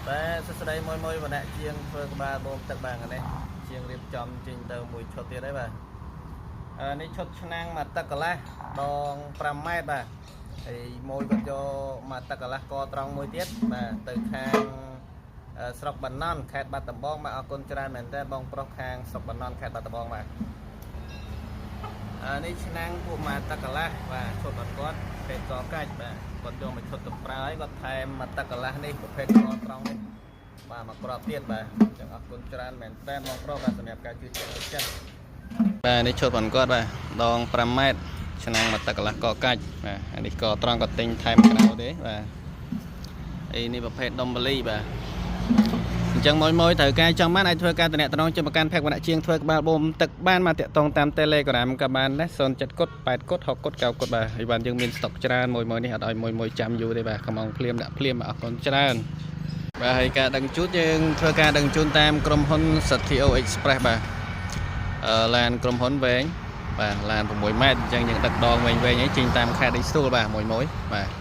បាទសួស្តីមួយមួយវណ្ណៈជាងធ្វើក្បាលបូមទឹកបាទនេះជាងរៀបចំចេញទៅមួយឈុតទៀតហើយបាទអឺនេះឈុតឆ្នាំងមួយទឹកកន្លះដង5ម៉ែត្របាទហើយមួយគាត់យកមួយទឹកកន្លះកត្រង់មួយទៀតបាទទៅខាងស្រុកបាណន់ខេត្តបាត់ដំបងបាទអរគុណច្រើនមែនតើបងប្រុសខាងស្រុកបាណន់ខេត្តបាត់ដំបងបាទអឺនេះឆ្នាំងពួកមួយទឹកកន្លះបាទឈុតរបស់គាត់ប្រភេទកកាច់បាទគាត់យកមកឈុតទៅប្រើហើយគាត់ថែមមួយទឹកកន្លះនេះប្រភេទកត្រង់នេះ បាទមកក្របទៀតបាទអញ្ចឹងអរគុណច្រើនមែនតើបងប្រុសបាទសម្រាប់ការជួយចិត្តចិត្តបាទនេះឈុតរបស់គាត់បាទដង5ម៉ែត្រឆ្នាំងមួយទឹកកន្លះកកាច់បាទអានេះក៏ត្រង់ក៏ទិញថែមក្រៅទេបាទអីនេះប្រភេទដុំបលីបាទអញ្ចឹងមួយមួយត្រូវការចង់បានអាចធ្វើការតំណតំណងជិះមកកាន់ភេកវណ្ណៈជាងធ្វើក្បាលបូមទឹកបានមកតាក់ទងតាម Telegram ក៏បានដែរ07គុត8គុត6គុត9គុតបាទហើយបានយើងមានស្តុកច្រើនមួយមួយនេះអត់ឲ្យមួយមួយចាំយូរទេបាទកំងភ្លាមដាក់ភ្លាមអរគុណច្រើន បាទហើយការដឹកជូនយើងធ្វើការដឹកជូនតាមក្រុមហ៊ុន Satio Express បាទអឺឡានក្រុមហ៊ុនវែងបាទឡាន6ម៉ែត្រអញ្ចឹងយើងដឹកដងវែងវែងអីចេញតាមខេត្តនេះស្រួលបាទមួយមួយបាទ។